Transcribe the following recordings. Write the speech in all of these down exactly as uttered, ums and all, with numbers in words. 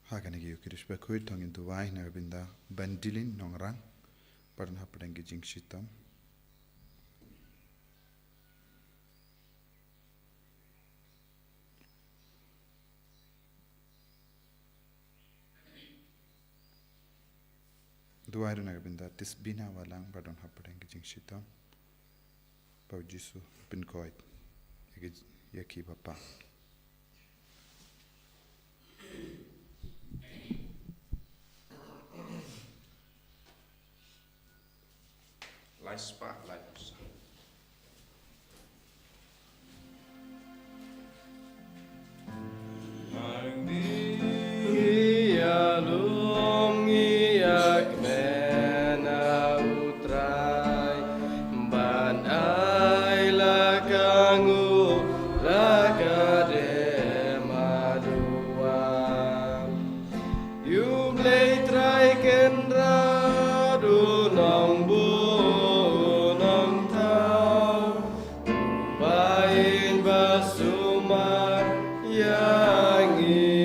Ha kane ka ïing ki dei ba khuid, to ngin duwai na ka bynta Bandilin Nongrang, ba don hapdeng ka jingshitom. Duwai ruh na ka bynta Tisbina Walang, ba don hapdeng ka jingshitom. Ba u Jisu pynkoit ïa ki, ïa ki bapang. Lai spah, lai phew san. Ngi ïalum, ngi ïakmen ha U Trai, ban ai la ka nguh, la ka dem haduh. Ïa U Blei Trai Kynrad, U Nongbuh U Nongthaw, U Blei ba sumar ïa ngi.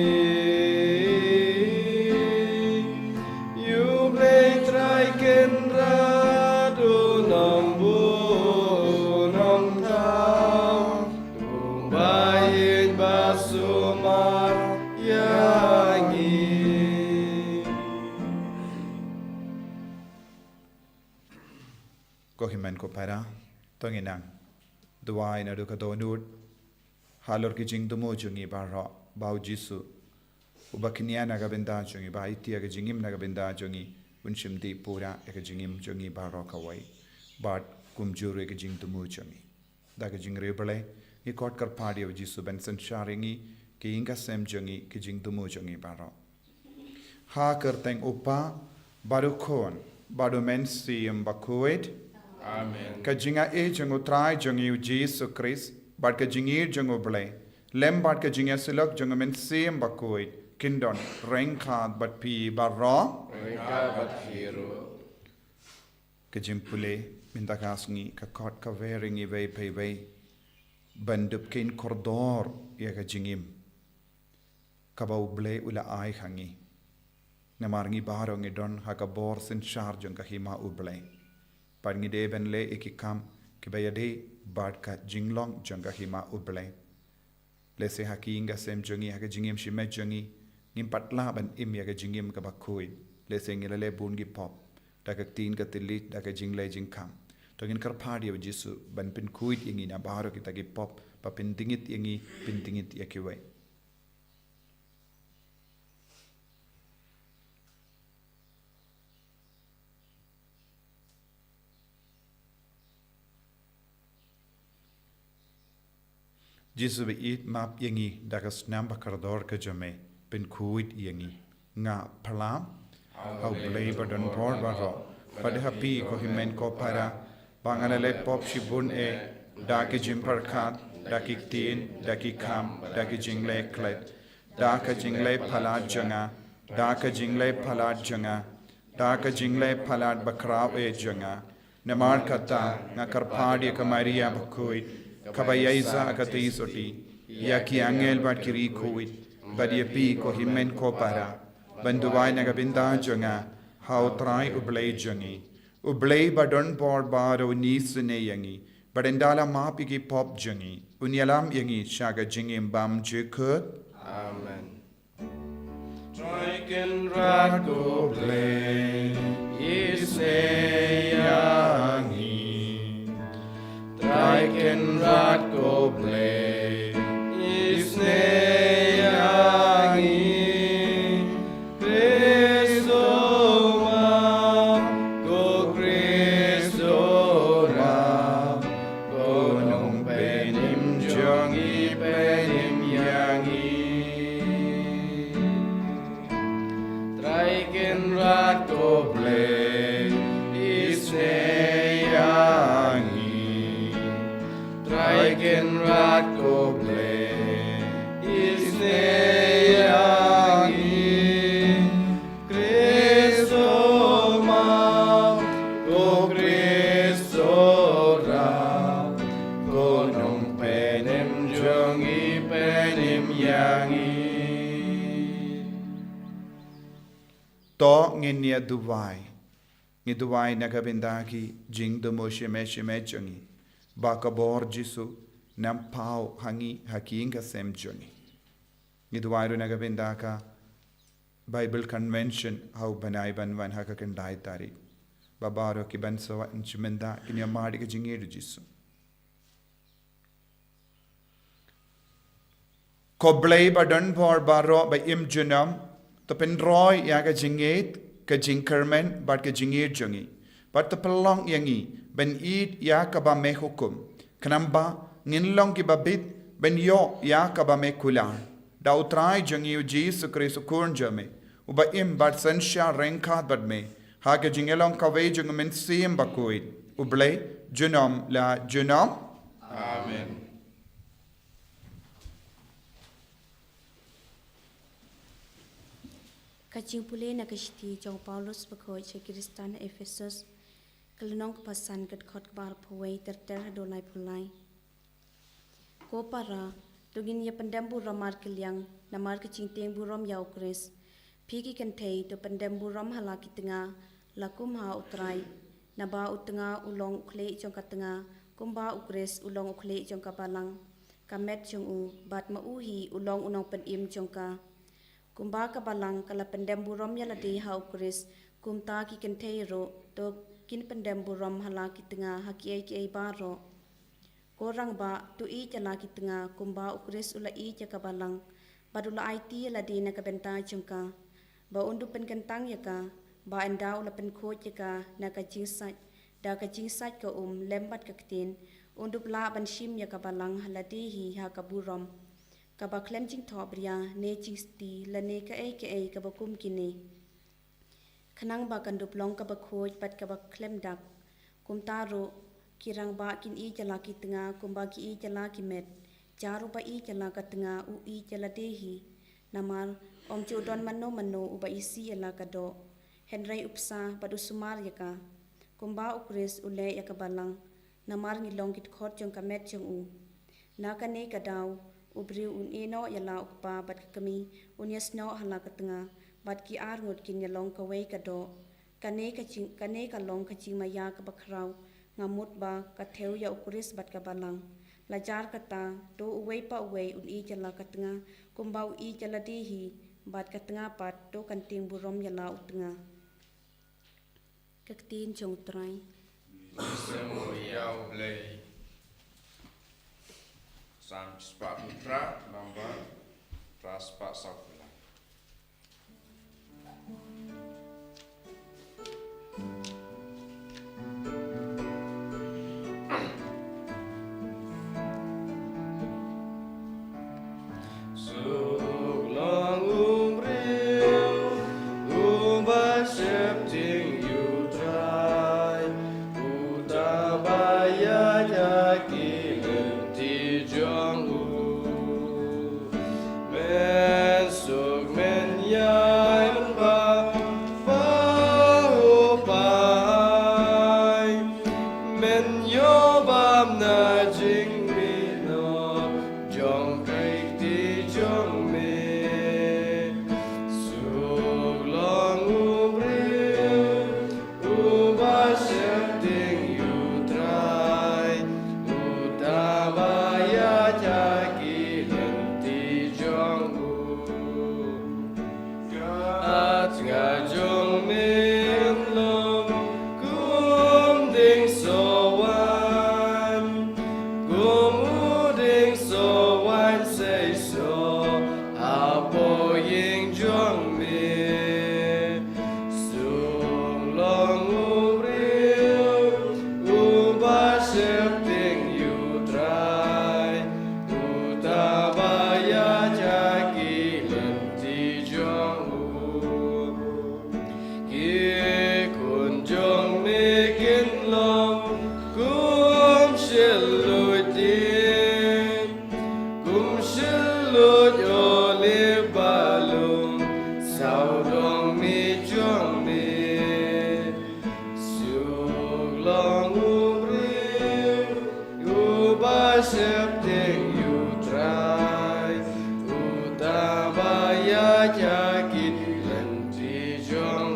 Ïa U Blei Trai Kynrad, U Nongbuh U Nongthaw, U Blei ba sumar ïa ngi. Ko hynmen ko para, to ngin nang duwai naduh ka dohnud halor ki jingthmu jong ngi baroh, ba U Jisu uba kñia na ka bynta jong ngi, ba aiti ïa ka jingim na ka bynta jong ngi, un shim dih pura ïa ka jingim jong ngi baroh kawei, bad kumjuh ruh ïa ka jingthmu jong ngi. Da ka jingriewblei ngi khot kyrpad ïa U Jisu ban synshar ïa ngi, ki ïing ki sem jong ngi, ki jingthmu jong ngi baroh. Ha ka kyrteng U Kpa, bad U Khun, bad U Mynsiem Bakhuid. Amen. Ka jingaiei jong U Trai jong ngi U Jisu Khrist, bad ka jingïeit jong U Blei, lem bad ka jingïasyllok jong U Mynsiem Bakhuid, kin don ryngkat bad phi baroh. Ryngkat bad phi ruh. Ka jingpule mynta ka sngi ka khot kawei ïa ngi iwei pa iwei ban dup kheiñ kordor ïa ka jingim kaba U Blei u la ai ha ngi. Namar ngi baroh ngi don ha ka bor synshar jong ka hima U Blei, bad ngi dei ban leh ïa ki kam kiba ïadei bad ka jinglong jong ka hima U Blei. Lehse ha ki ïing ki sem jong ngi, ha ka jingim shimet jong ngi, ngim pat lah ban im ïa ka jingim kaba khuid. Lehse ngi la leh bun ki pop, da ka ktien ka thylliej, da ka jingleh jingkhang. To ngin kyrpad ïa U Jisu ban pynkhuid ïa ngi na baroh kita ki pop, ba pyndingit ïa ngi, pyndingit ïa kiwei. Jisu ba ïeit, map ïa ngi da ka snam ba kordor ka jong me, pynkhuid ïa ngi. Nga phla ha U Blei ba don bor baroh, bad ha phi ko hynmen ko para, ba nga la leh pop shibun eh, da ki jingpyrkhat, da ki ktien, da ki kam, da ki jingleh klet, da ka jingleh palat jong nga, da ka jingleh palat jong nga, da ka jingleh palat bakhraw eh jong nga. Namar kata nga kyrpad ïa ka Maria bakhuid, kaba ïaisah ha ka tei sotti, ïa ki angel bad ki riewkhuid, bad ïa phi ko hynmen ko para, ban duwai na ka bynta jong nga ha U Trai U Blei jong ngi. U Blei ba don bor baroh un isynei ïa ngi, bad ynda la map ïa ki pop jong ngi, un ïalam ïa ngi sha ka jingim bymjukut. Amen. Trai Kynrad ko Blei, isynei ïa ngi. Trai Kynrad ko Blei, isynei ïa ngi. Khrist u map, ko Khrist u rap, ko Nongpynim jong ngi, pynim ïa ngi. Trai Kynrad ko Blei, isynei ïa ngi. Trai Kynrad ko Blei, isynei ïa ngi. Khrist u map, ko Khrist u rap, ko Nongpynim jong ngi, pynim ïa ngi. To ngin ïa duwai. Ngi duwai na ka bynta ki jingthmu shimet shimet jong ngi, ba ka bor Jisu un ym paw ha ngi ha ki ïing ka sem jong ngi. Ngi duwai ruh na ka bynta ka Bible Convention ha u bnai ban wan ha ka khyndai tarik, ba baroh kiban sa wan sha mynta kin ïa mad ïa ka jingïeit u Jisu. Ko Blei ba don bor baroh ba im junom, to pynroi ïa ka jingïeit, ka jingkyrmen bad ka jingïeit jong ngi, bad to pynlong ïa ngi ban ïeit ïa kaba me hukum, khnang ba ngin long kiba bit ban ïoh ïa kaba me kular. Da u Trai jong ngi u Jisu Khrist u Khun jong me, uba im bad synshar ryngkat bad me ha ka jingïalong kawei jong u Mynsiem Bakhuid, U Blei junom la junom. Amen. Ka jingpule na ka shithi jong u Paulus bakhuid sha ki Khristan ha Ephesus, ka lynnong kaba san, ka dkhot kaba arphew wei ter ter haduh laiphew lai. Ko para, to ngin ïa pyndem burom markylliang namar ka jingtieng burom ïa u Khrist. Phi ki kynthei, to pyndem burom ha la ki tnga, la kum ha u Trai. Naba u tnga u long u khlieh jong ka tnga, kumba u Khrist u long u khlieh jong ka balang, ka met jong u, bad ma u hi u long u nongpynim jong ka. Kumba ka balang ka la pyndem burom ïa lade ha u Khrist, kumta ki kynthei ruh to kin pyndem burom ha la ki tnga ha kiei kiei baroh. Ko rangbah, to ïeit ïa la ki tnga kumba u Khrist u la ïeit ïa ka balang, bad u la aiti ïa lade na ka bynta jong ka, ba un dup pynkyntang ïa ka, ba ynda u la pynkhuid ïa ka na ka jingsait, da ka jingsait ka um lem bad ka ktien, un dup lah ban shim ïa ka balang ha lade hi ha ka burom, kaba khlem jingthohbria ne jingsti lane kaei kaei kaba kum kine. Khnang ba kan dup long kaba khuid bad kaba khlem dak. Kumta ruh, ki rangbah kin ïeit ïa la ki tnga kumba ki ïeit ïa la ki met. Jar uba ïeit ïa la ka tnga u ïeit ïa lade hi. Namar ym ju don mano mano uba isih ïa la ka doh, hynrei u bsa bad u sumar ïa ka, kumba u Khrist u leh ïa ka balang, namar ngi long ki dkhot jong ka met jong u. Na kane ka daw, u briew un ïehnoh ïa la u kpa bad ka kmie, un ïasnoh ha la ka tnga, bad ki arngut kin ïalong kawei ka doh. Kane ka jing, kane ka long ka jingmaïa kaba khraw, nga mut ba ka thew ïa u Khrist bad ka balang. La jar kata, to uwei pa uwei un ïeit ïa la ka tnga kumba u ïeit ïa lade hi, bad ka tnga pat to kan tieng burom ïa la u tnga. Ka ktien jong u Trai. Mynsiem ïa u Blei. Salm shispah khatphra, number phraspah sawphew lai. Suk long u briew uba sheptieng ïa u Trai, uta ba ïaid ha ki lynti jong u. Men suk men ïaid mynba pha u pai, men ïoh bam na jingmih noh jong Khrist jong me. Suk long u briew uba sheptieng ïa u Trai, uta ba ïaid ha ki lynti jong u. Ka tnga jong me kan long kum dieng sohwaiñ, kum u dieng sohwaiñ seisoh hapoh ïing jong me. Suk long u briew uba sheptieng ïa u Trai, uta ba ïaid ha ki lynti jong u. Ki khun jong me kin long kum shilluid dieng, kum shilluid oliv ba lum sawdong miej jong me. Suk long u briew uba sheptieng ïa u Trai, uta ba ïaid ha ki lynti jong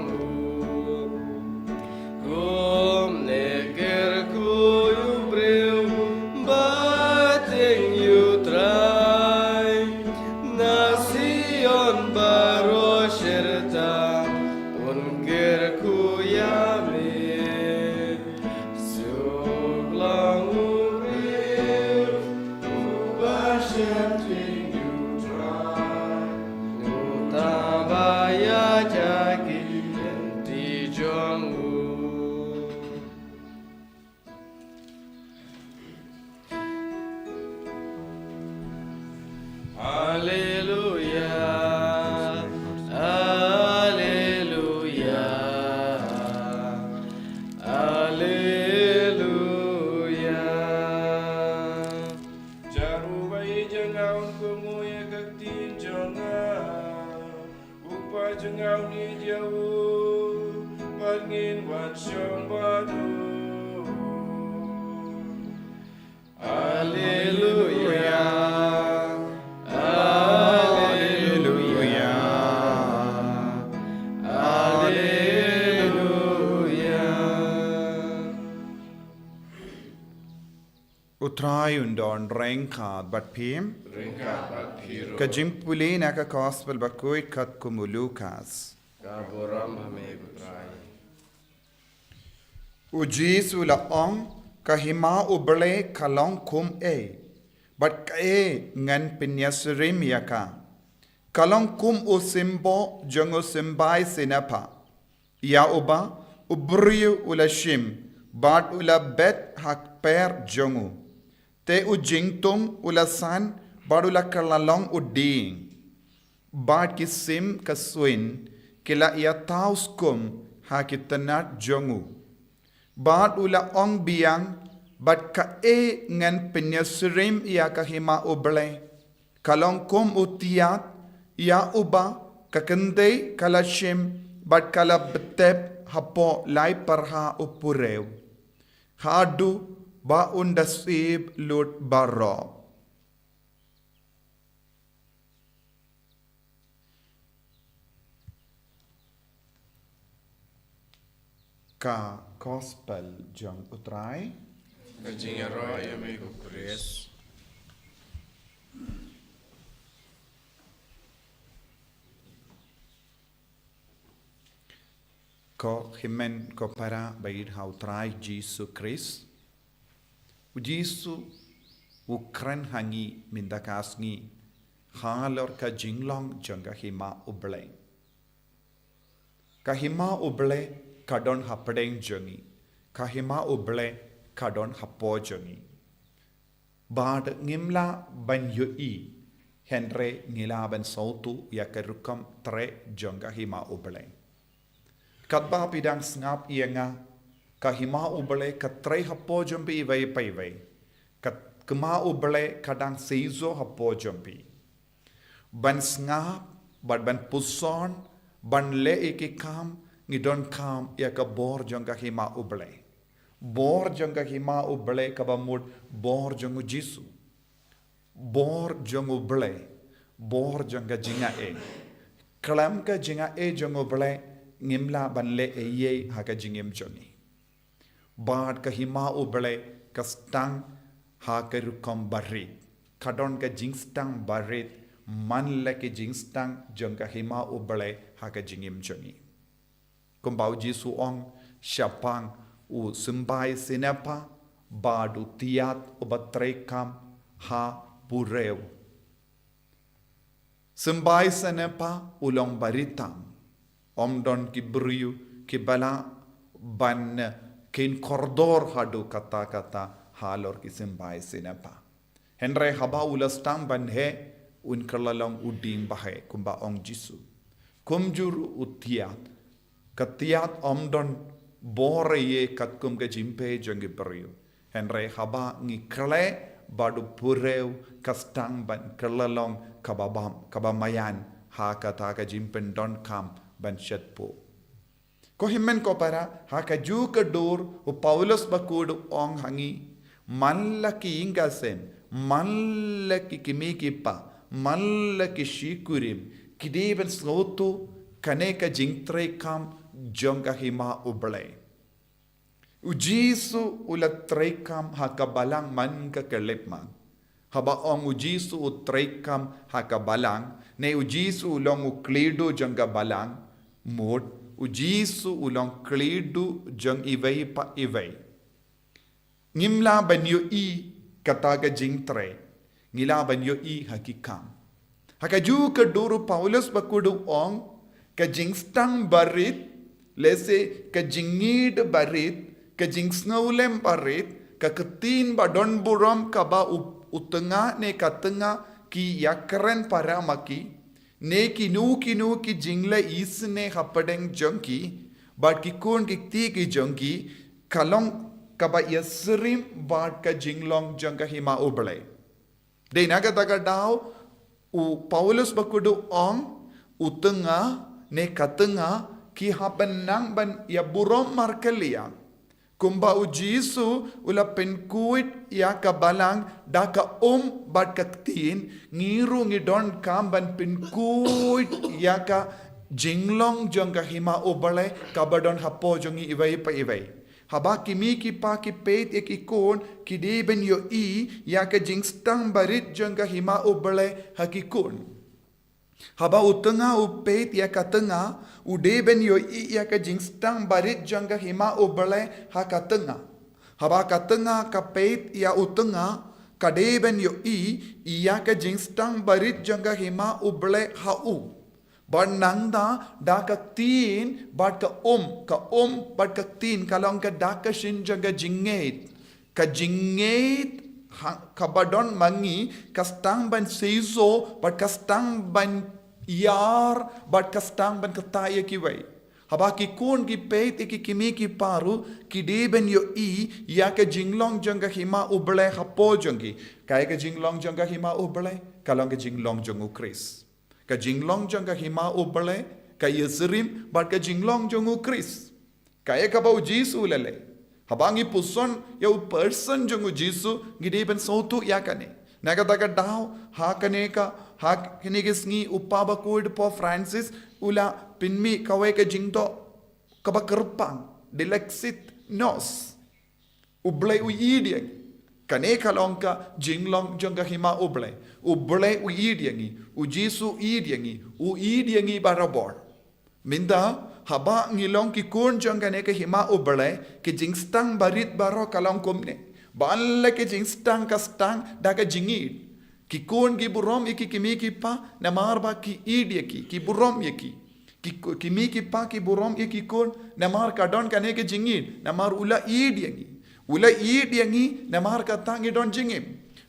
Ïa u, bad ngin wan shong bad u. Alleluia. Alleluia. Alleluia. U Trai un don ryngkat bad phi. Ryngkat bad phi ruh. Ka jingpule na ka Gospel bakhuid katkum u Lukas. Ka burom ha me ko Trai. U Jisu u la ong, ka hima U Blei ka long kum ei, bad kaei ngan pynïasyriem ïa ka. Ka long kum u symbol jong u symbai sinapha, ïa uba u briew u la shim bad u la bet ha kper jong u. Te u jingtung u la san bad u la kylla long u dieng. Bad ki sim ka suin ki la ïa thaw skum ha ki tnat jong u. Bad u la ong biang, bad kaei ngan pynïasyriem ïa ka hima U Blei. Ka long kum u tiat, ïa uba ka kynthei ka la shim bad ka la btep hapoh lai pyrha u purew. Haduh ba un da sib lut baroh. Ka Gospel jong u Trai. Ka jingïaroh ïa me ko Khrist. Ko hynmen ko para ba ïeit ha u Trai Jisu Khrist. U Jisu u kren ha ngi mynta ka sngi halor ka jinglong jong ka hima U Blei. Ka hima U Blei ka don hapdeng jong ngi. Ka hima U Blei ka don hapoh jong ngi. Bad ngim lah ban ïohi, hynrei ngi lah ban sngewthuh ïa ka rukom trei jong ka hima U Blei. Katba phi dang sngap ïa nga, ka hima U Blei ka trei hapoh jong phi iwei pa iwei. Ka hima U Blei ka dang seisoh hapoh jong phi. Ban sngap, bad ban puson, ban leh ïa ki kam, ngi donkam ïa ka bor jong ka hima U Blei. Bor jong ka hima U Blei kaba mut bor jong u Jisu. Bor jong U Blei, bor jong ka jingaiei. Khlem ka jingaiei jong U Blei, ngim lah ban leh ei ei ha ka jingim jong ngi. Bad ka hima U Blei ka sdang ha ka rukom barit. Ka don ka jingsdang barit man la ki jingsdang jong ka hima U Blei ha ka jingim jong ngi. Kumba u Jisu u ong shaphang u symbai sinapha bad u tiat uba treikam ha purew. Symbai sinapha u long barit tam. Ym don ki briew kiba lah ban kheiñ kordor haduh katta katta halor ki symbai sinapha. Hynrei haba u la sdang ban heh, un kylla long u dieng ba heh, kumba ong Jisu. Kumjuh ruh u tiat, ka tiat ym don bor ei ei katkum ka jingpei jong ki briew. Hynrei haba ngi khleh bad u purew, ka sdang ban kylla long kaba bam, kaba maïan ha kata ka jingpyndonkam ban shadbok. Ko hynmen ko para, ha kajuh ka dur u Paulus bakhuid u ong ha ngi, man la ki ïing ki sem, man la ki kmie ki kpa, man la ki shi kurim, ki dei ban sngewthuh kane ka jingtreikam jong ka hima U Blei. U Jisu u la treikam ha ka balang man ka khyllipmat. Haba ong u Jisu u treikam ha ka balang, ne u Jisu u long u khlieh duh jong ka balang, mut u Jisu u long khlieh duh jong iwei pa iwei. Ngim lah ban ïohi kata ka jingtrei, ngi lah ban ïohi ha ki kam. Ha kajuh ka dur u Paulus bakhuid u ong, ka jingsdang barit, lehse ka jingïeit barit, ka jingsngewlem barit, ka ktien ba don burom kaba u, u tnga ne ka tnga ki ïakren para ma ki, ne kino kino ki jingleh isynei hapdeng jong ki bad ki khun ki kti ki jong ki, ka long kaba ïasyriem bad ka jinglong jong ka hima U Blei. Dei na kata ka daw, u Paulus bakhuid u ong, u tnga, ne ka tnga ki hap ban nang ban ïa burom markylliang. Kumba u Jisu u la pynkhuid ïa ka balang da ka um bad ka ktien, ngi ruh ngi donkam ban pynkhuid ïa ka jinglong jong ka hima U Blei kaba don hapoh jong ngi iwei pa iwei. Haba ki mei ki pa ki peit ïa ki khun, ki dei ban ïohi ïa ka jingstang barit jong ka hima U Blei ha ki khun. Haba u tnga u peit ïa ka tnga, u dei ban ïohi ïa ka jingstang barit jong ka hima U Blei ha ka tnga. Haba ka tnga ka peit ïa u tnga, ka dei ban ïohi ïa ka jingstang barit jong ka hima U Blei ha u. Bad nangta da ka ktien bad ka um, ka um bad ka ktien ka long ka dak ka shin jong ka jingngeit. Ka jingngeit ha, kaba don ma ngi, ka sdang ban seisoh, bad ka sdang ban ïar, bad ka sdang ban ktah ïa kiwei. Haba ki khun ki peit ïa ki kmie ki pa ruh, ki dei ban ïohi ïa ka jinglong jong ka hima U Blei hapoh jong ki. Kaei ka jinglong jong ka hima U Blei? Ka long ka jinglong jong U Khrist. Ka jinglong jong ka hima U Blei ka ïasyriem bad ka jinglong jong U Khrist. Kaei kaba u Jisu u la leh. Haba ngi puson ïa u person jong u Jisu, ngi dei ban sngewthuh ïa kane. Na kata ka daw, ha kane ka, ha kane ka sngi u Papa Bakhuid Pope Francis u la pynmih kawei ka jingdoh kaba kyrpang, Dilexit nos. U Blei u ïeit ïa ngi. Kane ka long ka jinglong jong ka hima U Blei. U Blei u ïeit ïa ngi. U Jisu u ïeit ïa ngi. U ïeit ïa ngi barabor. Mynta, haba ngi long ki khun jong kane ka hima U Blei, ki jingstang barit baroh ka long kumne. Ba la ki jingstang ka stang da ka jingïeit. Ki khun ki burom ïa ki kmie ki pa, namar ba ki ïeit ïa ki, ki burom ïa ki. Ki, ki mei ki pa ki burom ïa ki khun, namar ka don kane ka jingïeit, namar u la ïeit ïa ngi. U la ïeit ïa ngi, namar kata ngi don jingim.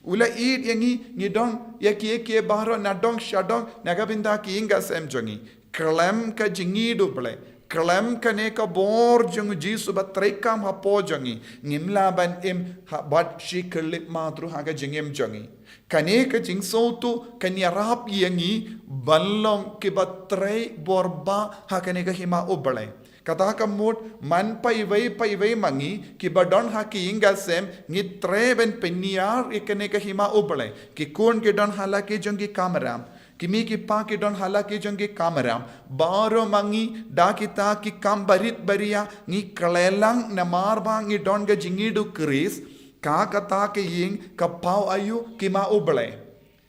U la ïeit ïa ngi, ngi don ïa kiei kiei baroh nadong shadong, na ka bynta ki ïing ki sem jong ngi. Khlem ka jingïeit U Blei, khlem kane ka bor jong u Jisu ba treikam hapoh jong ngi, ngim lah ban im ha bad shi khyllipmat ruh ha ka jingim jong ngi. Kane ka jingsngewthuh kan ïarap ïa ngi ban long kiba trei bor bha ha kane ka hima U Blei. Kata ka mut man pa iwei pa iwei ma ngi kiba don ha ki ïing ki sem, ngi treh ban pynïar ïa kane ka hima U Blei. Ki khun ki don ha la ki jong ki kamram, ki mei ki pa ki don ha la ki jong ki kamram. Baroh ma ngi da kita ki kam barit baria ngi khleh lang namar ba ngi don ka jingïeit U Khrist. Ka kata ka ïing ka paw aïu? Ka hima U Blei.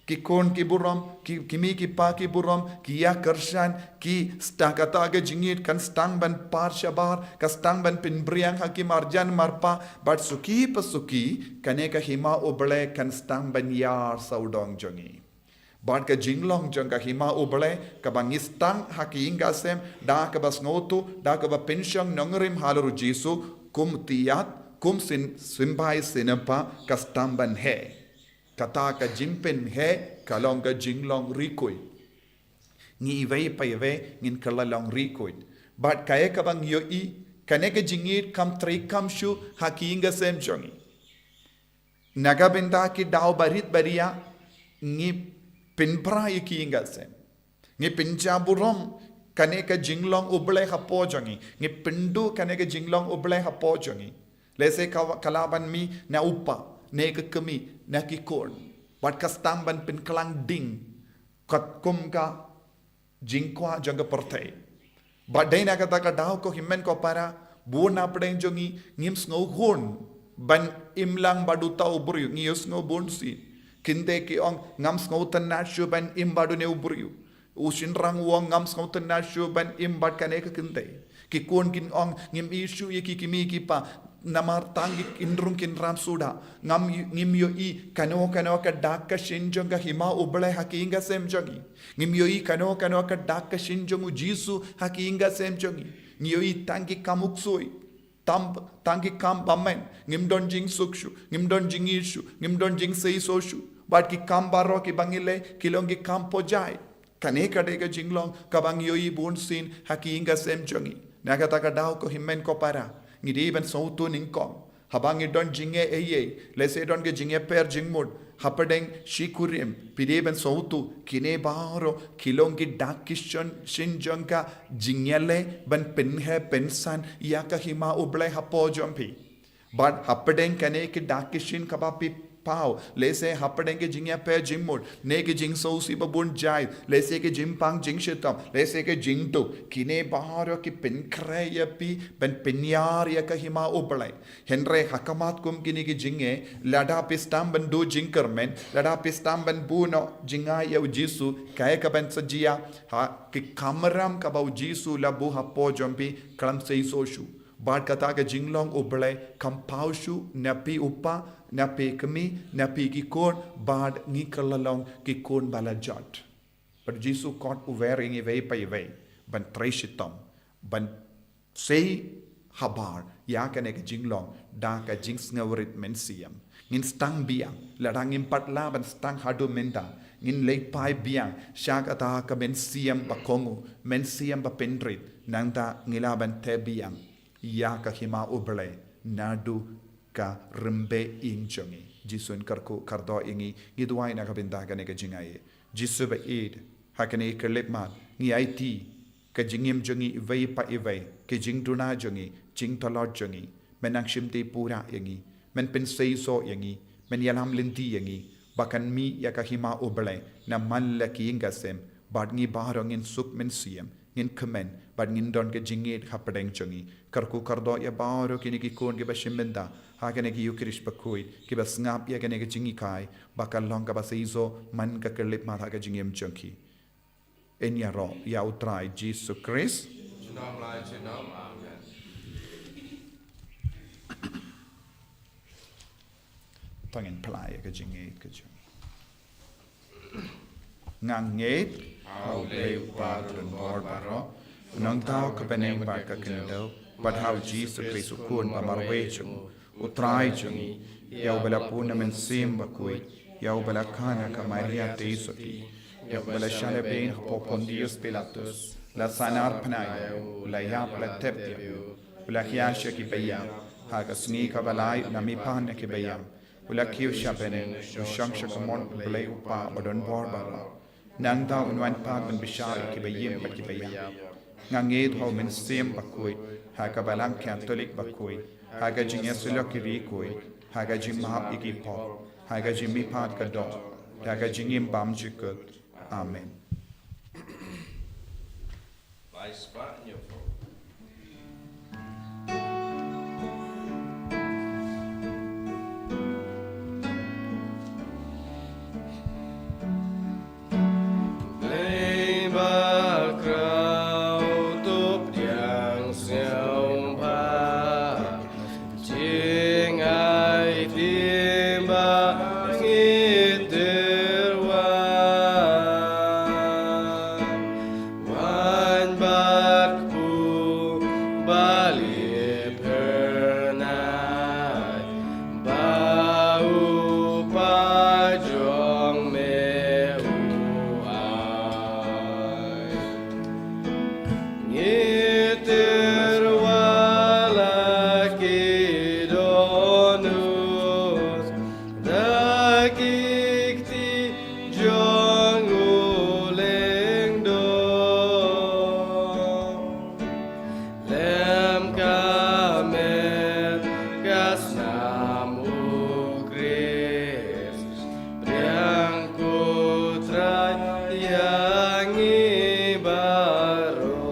Ki khun ki burom, ki, ki mei ki pa ki burom, ki ïa kyrshan, ki sdang, kata ka jingïeit kan sdang ban par shabar, ka sdang ban pynbriang ha ki marjan marpa, bad suki pa suki kane ka hima U Blei kan sdang ban ïar sawdong jong ngi. Bad ka jinglong jong ka hima U Blei kaba ngi sdang ha ki ïing ki sem, da kaba sngewthuh, da kaba pynshong nongrim halor u Jisu, kum tiat, kum syn, symbai synpa, ka sdang ban heh. Kata ka jingpynheh ka long ka jinglong riewkhuid. Ngi iwei pa iwei ngin kylla long riewkhuid. Bad kaei kaba ngi ïohi, kane ka jingïeit kam treikam shuh ha ki ïing ki sem jong ngi. Na ka bynta ki daw barit baria ngi pynpra ïa ki ïing ki sem. Ngi pynjah burom kane ka jinglong U Blei hapoh jong ngi. Ngi pynduh kane ka jinglong U Blei hapoh jong ngi. Lehse ka, ka lah ban mih na u kpa, ne ka kmie, na ki khun. Bad ka sdang ban pynkhlaiñ ding katkum ka jingkwah jong ka pyrthei. Bad dei na kata ka daw ko hynmen ko para, bun na pdeng jong ngi ngim sngewhun ban im lang bad uta u briew, ngi ïohsngew bun sien. Kynthei ki ong ngam sngewtynnat shuh ban im bad une u briew. U shynrang u ong ngam sngewtynnat shuh ban im bad kane ka kynthei. Ki khun kin ong ngim ïeit shuh ïa ki kmie ki pa. Namar tang ki kin rung kin ram suda. Ngam, ngim ïohi kano kano ka dak ka shin jong ka hima U Blei ha ki ïing ki sem jong ngi. Ngim ïohi kano kano ka dak ka shin jong u Jisu ha ki ïing ki sem jong ngi. Ngi ïohi tang ki kam u ksuid. Tam, tang ki kam bymman, ngim don jingsuk shuh, ngim don jingïeit shuh, ngim don jingseisoh shuh. Bad ki kam baroh kiba ngi leh, ki long ki kam pyrshah. Kane ka dei ka jinglong kaba ngi ïohi bun sien ha ki ïing ki sem jong ngi. Na kata ka daw ko hynmen ko para, ngi dei ban sngewthuh nyngkong. Haba ngi don jingeh ei ei, lehse don ka jingeh per jingmut, Hapdeng shi kurim, phi dei ban sngewthuh, kine baroh ki long ki dak ki shin, shin jong ka jingïaleh ban pynheh pynsan ïa ka hima U Blei hapoh jong phi. Bad hapdeng kane ki dak ki shin kaba phi paw, lehse hapdeng ki jingïapher jingmut, ne ki jingsngewsih babun jait, lehse ki jingpang jingshitom, lehse ki jingduk, kine baroh ki pynkhreh ïa phi ban pynïar ïa ka hima U Blei. Hynrei ha khmat kum kine ki jingeh, lada phi sdang ban duh jingkyrmen, lada phi sdang ban buh noh jingai ïa U Jisu, kaei kaban sa jia? Ha, ki kamram kaba U Jisu la buh hapoh jong phi, khlem seisoh shuh. Bad kata ka jinglong U Blei kam paw shuh na phi u kpa, na phi kmie, na phi ki khun, bad ngi kylla long ki khun ba la jot. Bad U Jisu kot u wer ïa ngi iwei pa iwei ban trei shitom, ban sei habar ïa kane ka jinglong da ka jingsngewrit mynsiem. Ngin sdang biang, lada ngim pat lah ban sdang haduh mynta, ngin leit phai biang sha kata ka mynsiem ba kohnguh, mynsiem ba pynrit, nangta ngi lah ban teh biang ïa ka hima U Blei naduh ka rymbeh ïing jong ngi. Jisu un kyrkhu kyrdoh ïa ngi, ngi duwai na ka bynta kane ka jingaiei. Jisu ba ïeit, ha kane ka khyllipmat ngi aiti ka jingim jong ngi iwei pa iwei, ka jingduna jong ngi, jingtlot jong ngi. Men nang shimti pura ïa ngi, men pynseisoh ïa ngi, men ïalam lynti ïa ngi ba kan mih ïa ka hima U Blei na man la ki ïing ka sem, bad ngi baroh ngin suk mynsiem, ngin kmen, bad ngin don ka jingïeit hapdeng jong ngi. Kyrkhu kyrdoh ïa baroh kine ki khun kiba shim bynta ha kane ka Ïukharist bakhuid, kiba sngap ïa kane ka jinghikai, ba kan long kaba seisoh man ka khyllipmat ha ka jingim jong ki. Yn ïaroh ïa U Trai Jisu Khrist. Junom la junom. Amen. To ngin phla ïa ka jingngeit ka jong ngi. Nga ngeit ha U Blei U Kpa badonbor baroh, U Nongthaw ka bneng bad ka khyndew, bad ha U Jisu Khrist U Khun ba marwei jong U, U Trai jong ngi, ïa uba la pun na Mynsiem Bakhuid, ïa uba la kha na ka Maria Theisotti, ïa uba la shah lehbeiñ hapoh Pontius Pilatus, la sahnarphna ïa u, la ïap, la tep ïa u, u la hiar sha ki baïap, ha ka sngi kaba lai u la mihpat na ki baïap, u la kiew sha bneng, u shong sha ka mon U Blei U Kpa badonbor baroh. Nangta un wan pat ban bishar ïa ki baïap bad ki baïap. Nga ngeit ha U Mynsiem Bakhuid, ha ka Balang Katholik bakhuid, ha ka jingïasyllok ki riewkhuid, ha ka jingmap ïa ki pop, ha ka jingmihpat ka doh, ha ka jingim bymjukut. Amen. Blei ba khraw, to pdiang sngewbha, jingaiti ba ngi tyrwa. Wan bad kpu ba lip phyrnai, ba u Kpa jong me u ai. Ngi tyrwa la ki dohnud, da ki kti jong u lyngdoh. Lem ka met ka snam U Khrist, pdiang ko Trai ïa ngi baroh.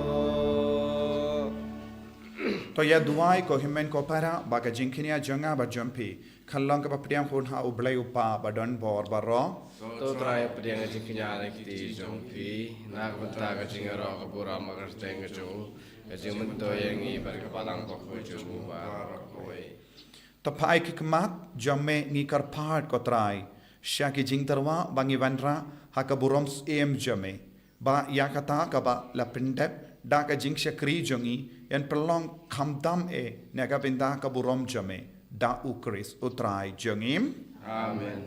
To ïa duwai ko hynmen ko para, ba ka jingkñia jong nga bad jong phi kan long kaba pdiang hun ha U Blei U Kpa badonbor baroh. To Trai, pdiang ka jingkñia na ki kti jong phi, na ka bynta ka jingïaroh ka burom bad ka kyrteng ka jong u, ka jingmyntoi ïa ngi bad ka Balang Bakhuid jong u baroh kawei. To phai ki khmat jong me ngi kyrpad ko Trai, sha ki jingtyrwa ba ngi wanrah ha ka burom syiem jong me. Ba ïa kata kaba la pyndep da ka jingshakri jong ngi, yn pynlong khamtam eh na ka bynta ka burom jong me, da U Khrist U Trai jong ngi. Amen.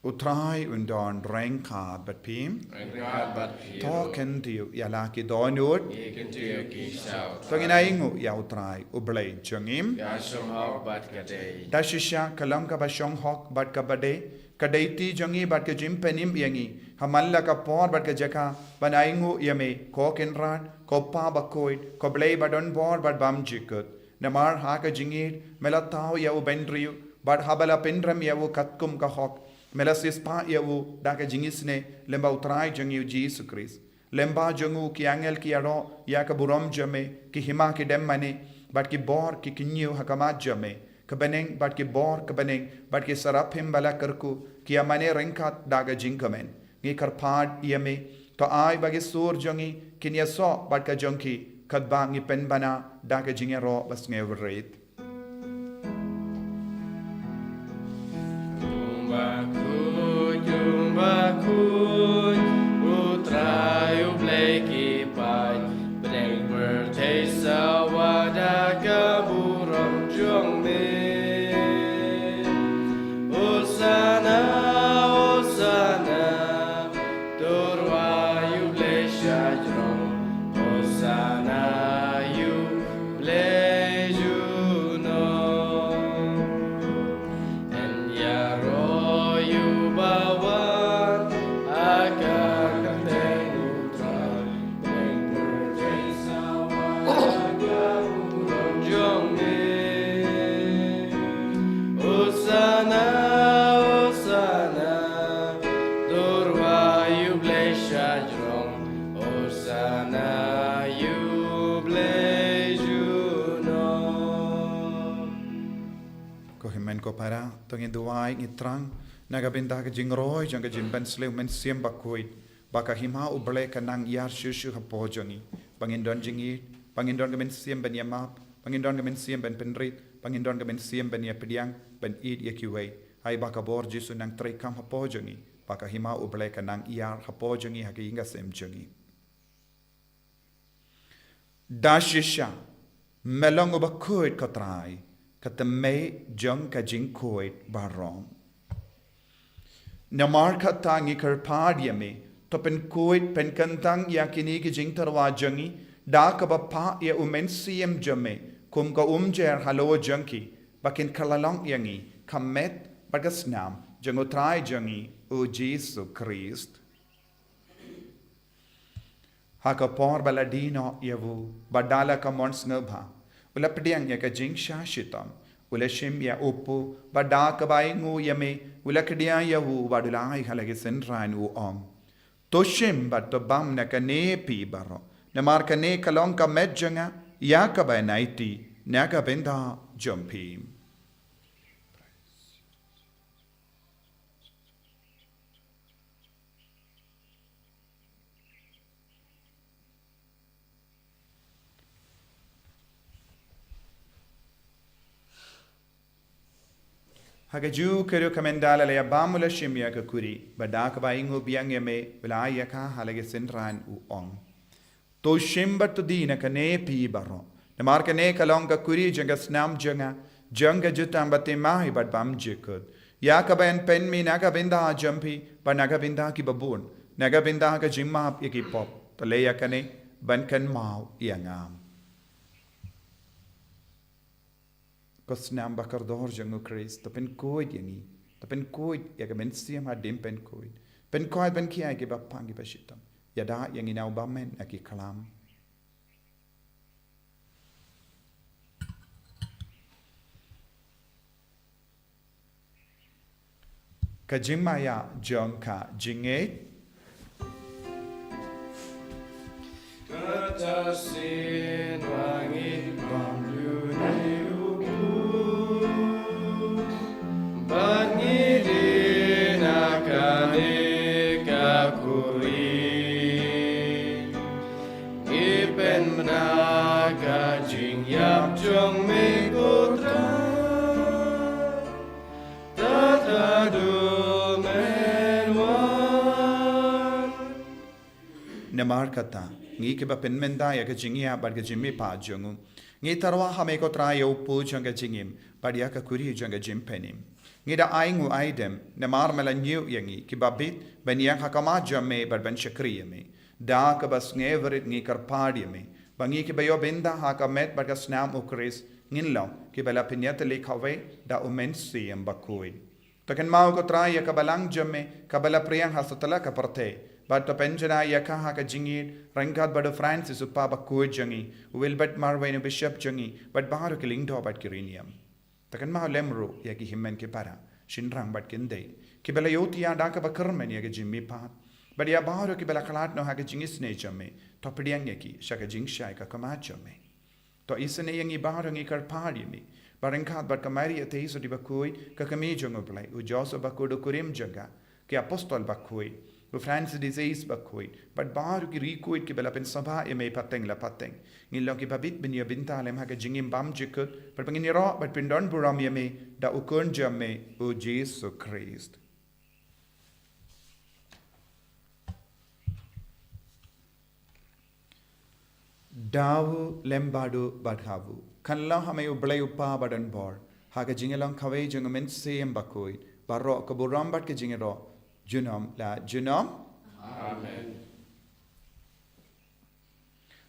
U Trai un don ryngkat bad phi. Ryngkat bad phi. To kyntiew ïa la ki dohnud. Ngi kyntiew ki sha U Trai. To ngin ainguh ïa U Trai U Blei jong ngi. Ka shong hok bad ka dei. Da shisha ka long kaba shong hok bad kaba dei, ka dei ti jong ngi bad ka jingpynim ïa ngi ha man la ka por bad ka jaka ban ainguh ïa me, ko Kynrad, ko Pa bakhuid, ko Blei ba don bor bad bymjukut. Namar ha ka jingïeid me la thaw ïa u bynriew, bad haba la pynrem ïa u katkum ka hok, me la siewspah ïa u da ka jingisynei lyngba U Trai jong ngi U Jisu Khrist. Lyngba jong u ki angel ki ïaroh ïa ka burom jong me, ki hima ki dem mane, bad ki bor ki kyñiew ha khmat jong me. Ka bneng bad ki bor ka bneng bad ki saraphim ba la kyrkhu ki ïa mane ryngkat da ka jingkmen. Ngi kyrpad ïa me, to ai ba ki sur jong ngi kin ïasoh bad ka jong ki, katba ngi pynbna da ka jingïaroh ba sngewrit. Jong bakhuid, jong bakhuid, U Trai U Blei ki paid, bneng pyrthei sawa da ka burom jong me. Hosana, Hosana, to rwai U Blei shajrong, Hosana ïa U Blei junom. Yn ïaroh ïa uba wan ha ka kyrteng U Trai, bneng pyrthei sawa da ka burom jong me. Hosana, Hosana, to rwai U Blei shajrong, Hosana ïa U Blei junom. Ko hynmen ko para, to ngin duwai, ngi thrang na ka bynta ka jingroi jong ka jingpynslem U Mynsiem Bakhuid, ba ka hima U Blei kan nang ïar shuh shuh hapoh jong ngi, ba ngin don jingïeid, ba ngin don ka mynsiem ban ïamap, ba ngin don ka mynsiem ban pynrit, ba ngin don ka mynsiem ban ïapdiang, ban ïeid ïa kiwei. Ai ba ka bor Jisu nang treikam hapoh jong ngi, ba ka hima U Blei kan nang ïar hapoh jong ngi ha ka ïing ka sem jong ngi. Da shisha me long uba khuid, ko Trai, ka tymmen jong ka jingkhuid baroh. Namar kata ngi kyrpad ïa me, to pynkhuid pynkyntang ïa kine ki jingtyrwa jong ngi da kaba phah ïa U Mynsiem jong me kum ka umjer halor jong ki, ba kin kylla long ïa ngi ka met bad ka snam jong U Trai jong ngi U Jisu Khrist. Ha ka por ba la die noh ïa u, bad da la ka mon sngewbha u la pdiang ïa ka jingshah shitom, u la shim ïa u kpu, bad da kaba ainguh ïa me u la khie ïa u, bad u la ai ha la ki synran, u ong: To shim bad to bam na kane phi baroh, namar kane ka long ka met jong nga ïa kaba aiti na ka bynta jong phi. Ha kajuh ka ruh, ka mynta la ïa bam, u la shim ïa ka khuri, bad da kaba ainguh biang ïa me u la ai ïa ka ha la ki synran, u ong: To shim bad to die na kane phi baroh, namar kane ka long ka khuri jong ka snam jong nga, jong ka jutang bathymmai bad bymjukut, ïa kaba yn pynmih na ka bynta jong phi bad na ka bynta kiba bun, na ka bynta ka jingmap ïa ki pop. To leh ïa kane ban kynmaw ïa nga. Ko snam ba kordor jong U Khrist, to pynkhuid ïa ngi, to pynkhuid ïa ka mynsiem hadien pynkhuid, pynkhuid ban khie ïa kiba pang kiba shitom, ïada ïa ngi na u bymman na ki khlam. Ka jingmaïa jong ka jingngeit. Kata sien ba ngi bam ïa une u kpu, bad ngi die na kane ka khuri, ngi pynbna ka jingïap jong me, ko Trai, tad haduh men wan. Namar kata, ngi kiba pynmynta ïa ka jingïap bad ka jingmihpat jong u, ngi tyrwa ha me, ko Trai, ïa u kpu jong ka jingim bad ïa ka khuri jong ka jingpynim. Ngi da ai nguaidem, namar me la ñiew ïa ngi, kiba bit, ban ïeng ha khmat jong me, bad ban shakri ïa me. Da kaba sngewrit ngi kyrpad ïa me, ba ngi kiba ïoh bynta ha ka met bad ka snam u Khrist, ngin long, kiba la pynïatylli kawei, da u Mynsiem Bakhuid. To kynmaw ko Trai ïa ka balang jong me, kaba la pdiang ha satlak ka pyrthei. Bad to pynjynjar ïa ka ha ka jingïeit, ryngkat bad u Francis u Papa bakhuid jong ngi, u Wilbert Marwein u Bishop jong ngi, bad baroh ki lyngdoh bad ki riewniam. To kynmaw lem ruh ïa ki hynmen ki para, shynrang bad ki khyndai, kiba la ïohthiah da kaba kyrmen ïa ka jingmihpat. Bad ïa baroh kiba la khlad noh ha ka jingisynei jong me, to pdiang ïa ki, sha ka jingshai ka khmat jong me. To isynei ïa ngi baroh ngi kyrpad ïa me. Bad ryngkat bad ka Maria Theisotti bakhuid, ka kmie jong u Blei, u Joseph bakhuid u kurim jong ka, ki apostol bakhuid, u Francis de Sales bakhuid, bad baroh ki riewkhuid kiba la pynsngewbha ïa me pateng la pateng. Ngin long kiba bit ban ïoh bynta lem ha ka jingim bymjukut, bad ba ngin ïaroh bad pyndonburom ïa me, da u Khun jong me, u Jisu Khrist. Da u lem bad u bad ha u. Kan long ha me u Blei u Kpa badonbor. Ha ka jingïalong kawei jong u Mynsiem Bakhuid. Baroh ka burom bad ka jingïaroh. Junom la junom. Amen.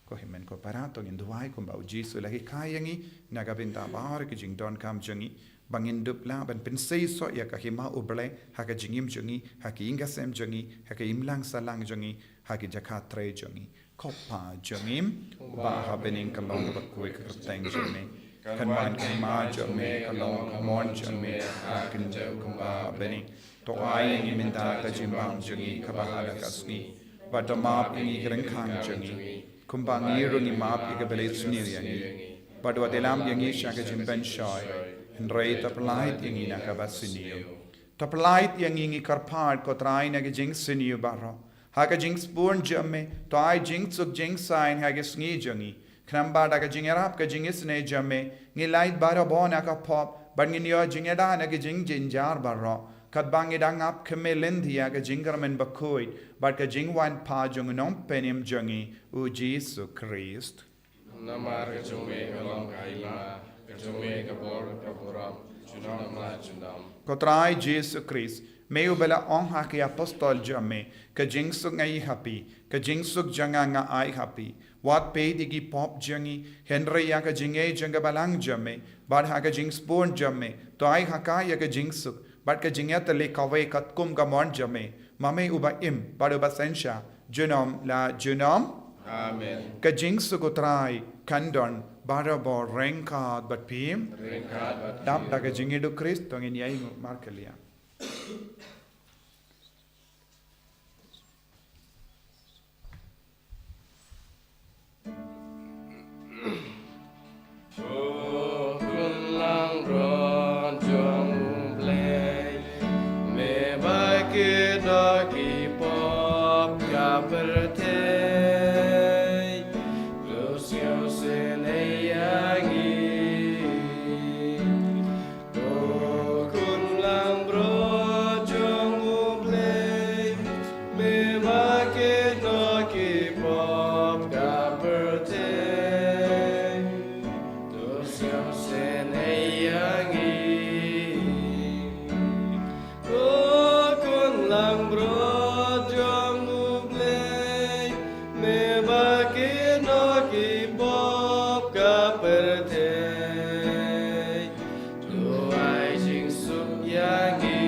Ko hynmen ko para to ngin duwai kumba u Jisu u la hikai ïa ngi. Na ka bynta baroh ki jingdonkam jong ngi. Ba ngin dup lah ban pynseisoh ïa ka hima u Blei. Ha ka jingim jong ngi. Ha ka ïing ka sem jong ngi. Ha ka imlang sahlang jong ngi. Ha ki jaka trei jong ngi. Ko Pa jong ngi, uba ha bneng, ka long kaba khuid ka kyrteng jong me. Kan wan ka hima jong me, ka long ka mon jong me, ha ka khyndew kumba ha bneng. To ai ïa ngi mynta ka jingbam jong ngi kaba ha ka sngi. Bad to map ïa ngi ki ryngkang jong ngi, kumba ngi ruh ngi map ïa kiba leh sniew ïa ngi. Bad wat ïalam ïa ngi sha ka jingpynshoi, hynrei to pyllait ïa ngi na kaba sniew. To pyllait ïa ngi, ngi kyrpad ko Trai, na ka jingsniew baroh. Ha ka jingsbun jong me, to ai jingsuk jingsaiñ ha ka sngi jong ngi. Khnang ba da ka jingïarap ka jingisynei jong me, ngin lait barabor na ka pop, bad ngin ïoh jingïada na ka jingjynjar baroh. Katba ngi dang ap kmie lynti ïa ka jingkyrmen bakhuid, bad ka jingwan pat jong u Nongpynim jong ngi, u Jisu Khrist. Namar ka jong me ka long ka hima, ka jong me ka bor ka burom, junom la junom. Ko Trai Jisu Khrist, me uba la ong ha ki apostol jong me, ka jingsuk nga ai ha phi, ka jingsuk jong nga nga ai ha phi. Wat peit ïa ki pop jong ngi, hynrei ïa ka jingngeit jong ka balang jong me, bad ha ka jingsbun jong me, to ai ha ka ïa ka jingsuk, bad ka jingïatylli kawei katkum ka mon jong me, ma me uba im, bad uba synshar, junom la junom. Amen. Ka jingsuk u Trai, kan don, barabor ryngkat bad phi. Ryngkat bad phi. Dap da ka jingïeit u Khrist, to ngin ïainguh markylliang. O Khun langbrot jong u Blei, me ba kit noh ki pop ka pyrthei, to sngewsynei ïa ngi. O Khun langbrot jong u Blei, me ba kit noh ki pop ka pyrthei, to sngewsynei ïa ngi. O Khun langbrot jong u Blei, me ba kit noh ki pop ka pyrthei, to ai jingsuk ïa ngi.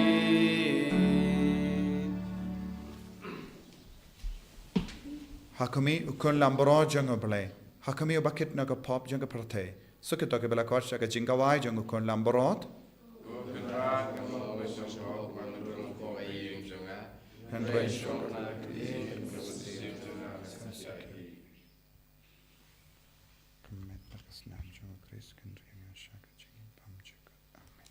Ha khmih, u Khun langbrot jong u Blei. Ha khmih, uba kit noh ki pop jong ka pyrthei. Suk ïa to kiba la khot sha ka jingkhawai jong u Khun langbrot. Hynrei ka met bad ka snam jong u Khrist kan ri ïa nga sha ka jingim bymjukut. Amen.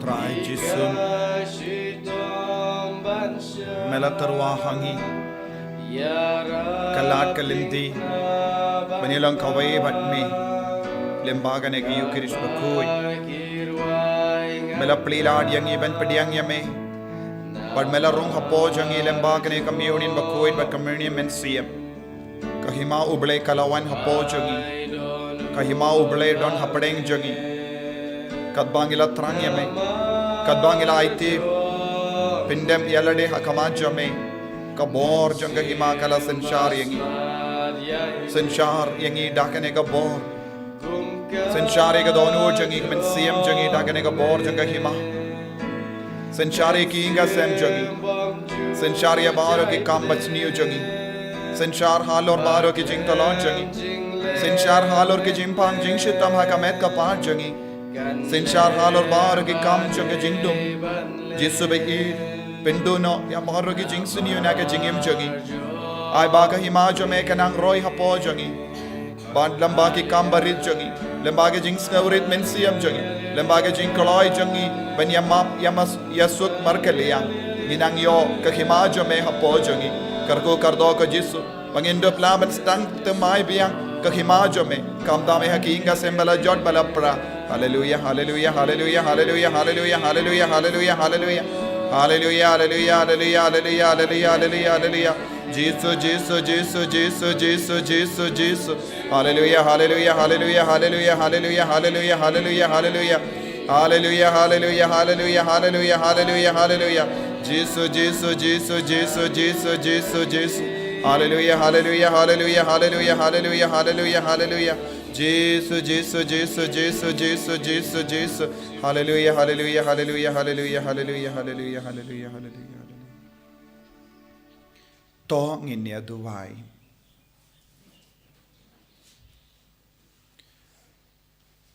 Trai Jisu, me la tyrwa ha ngi ka lad ka lynti ban ïalong kawei bad me lyngba kane ka Ïukharist bakhuid. Me la plie lad ïa ngi ban pdiang ïa me, bad me la rung hapoh jong ngi lyngba kane ka Communion bakhuid bad Communion mynsiem. Ka hima U Blei ka la wan hapoh jong ngi. Ka hima U Blei don hapdeng jong ngi. Katba ngi la thrang ïa me, katba ngi la aiti pyndep ïa lade ha khmat jong me, ka bor jong ka hima ka la synshar ïa ngi. Synshar ïa ngi da kane ka bor. Synshar ïa ka dohnud jong ngi, ka mynsiem jong ngi da kane ka bor jong ka hima. Synshar ïa ki ïing ki sem jong ngi. Synshar ïa baroh ki kam basniew jong ngi. Synshar halor baroh ki jingtlot jong ngi. Synshar halor ki jingpang jingshitom ha ka met ka phad jong ngi. Synshar halor baroh ki kam jong ka jingdum. Jisu ba-ïeit, pynduh noh ïa baroh ki jingsniew na ka jingim jong ngi. Ai ba ka hima jong me kan nang roi hapoh jong ngi. Bad lyngba ki kam barit jong ngi, lyngba ki jingsngewrit mynsiem jong ngi, lyngba ki jingkloi jong ngi ban ïa map, ïa mas, ïa suk markylliang, ngi nang ïoh ka hima jong me hapoh jong ngi. Kyrkhu kyrdoh ko Jisu ba ngin dup lah ban sdang thymmai biang ka hima jong me. Kam da me ha ki ïing ki sem ba la jot ba la pra. Haleluya, haleluya, haleluya, haleluya, haleluya, haleluya, haleluya, haleluya. Haleluya, haleluya, haleluya, haleluya, haleluya, haleluya, haleluya. Jisu, Jisu, Jisu, Jisu, Jisu, Jisu. Haleluya, haleluya, haleluya, haleluya, haleluya, haleluya, haleluya, haleluya. Haleluya, haleluya, haleluya, haleluya, haleluya, haleluya. Jisu, Jisu, Jisu, Jisu, Jisu, Jisu, Jisu. Haleluya, haleluya, haleluya, haleluya, haleluya, haleluya, haleluya. Jisu, Jisu, Jisu, Jisu, Jisu, Jisu, Jisu. Haleluya, haleluya, haleluya, haleluya, haleluya, haleluya, haleluya, haleluya, haleluya. To ngin ïa duwai.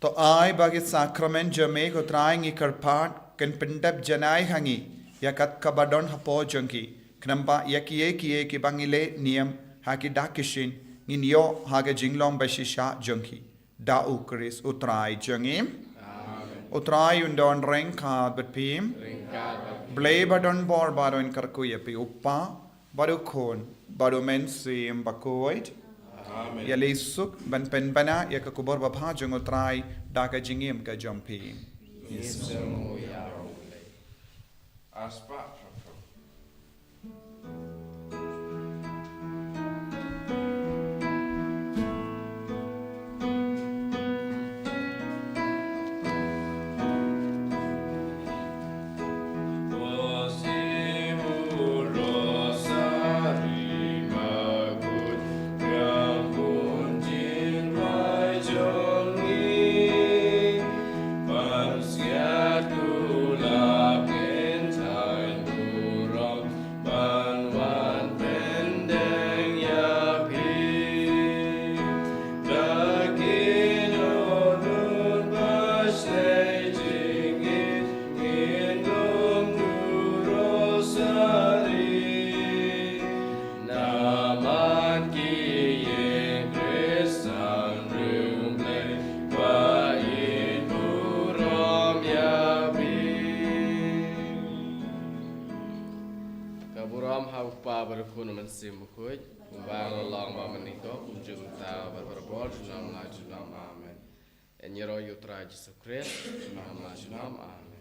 To ai ba ki sakramen jong me ko Trai ngi kyrpad kin pyndep janai ha ngi ïa kat kaba don hapoh jong ki. Khnang ba ïa kiei kiei kiba ngi leh niam ha ki dak ki shin ngin ïoh ha ka jinglong ba shisha jong ki. Da U Khrist U Trai jong ngi. Amen. U Trai un don ryngkat bad phi. Ryngkat bad phi. Blei ba don bor ba don kyrkhu ïa phi U Kpa, bad U Khun, bad U Mynsiem Bakhuid. Amen. Ïaleh suk ban pynbna ïa ka khubor babha jong U Trai da ka jingim ka jong phi. Ngi sngew ïa U Blei. Aspah. Ban wan pyndeng ïa phi. Da ki dohnud ba shlei jingit ngin ym duh rosari. Namar ki ïing Khristan riewblei ba ïeit burom ïa phi. Ka burom ha U Kpa bad U Khun, U Mynsiem Bakhuid, kumba la long, ba mynnyngkong, kumjuh mynta, bad barabor, junom la junom. Amen. Ïa ngi ruh ïa U Trai Jisu Khrist, junom la junom. Amen.